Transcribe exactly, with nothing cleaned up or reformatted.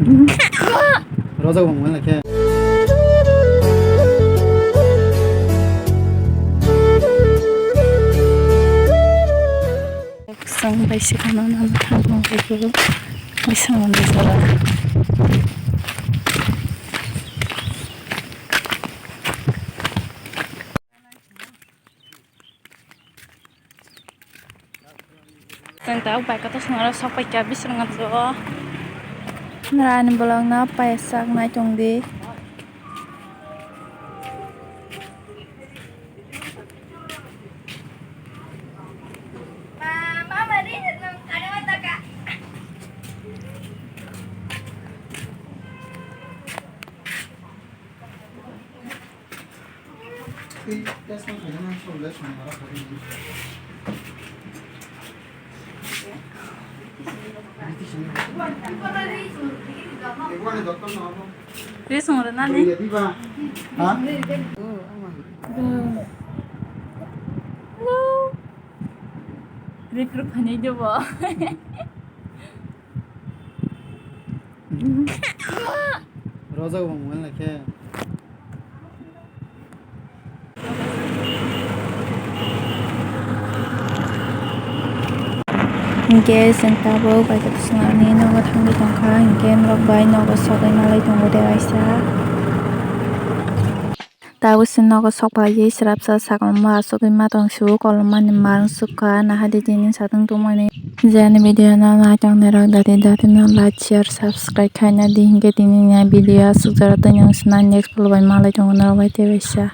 Rojak bo mungwi khe. Sang bai se kono nam thang thang khe bising mandi sala. Chwng tabuk bai kotor swngo sok paikha bising o. Nara ani bolong no paisa nai tong di. Ri song rw nani? Rip rip hani jobo. Rojak bo mungwi khe. Hinkhe chwng tabuk bai khe swngcharni nogo thangwi tongkha, hinkhe norok bai nogo sogwi malai tongo de waisa. Tabuk se nogo sok paiwi srapsa sakolma achugwi ma tong sio, kolomani ma wng sukha, nahadi tini satung tongmani. Je ani video no nai tongnai rok dati dati no like, share, subscribe khaina di, hinkhe tini ni video aswk jora tei nwng swnai next vlog bai malai tongo norok bai tei waisa.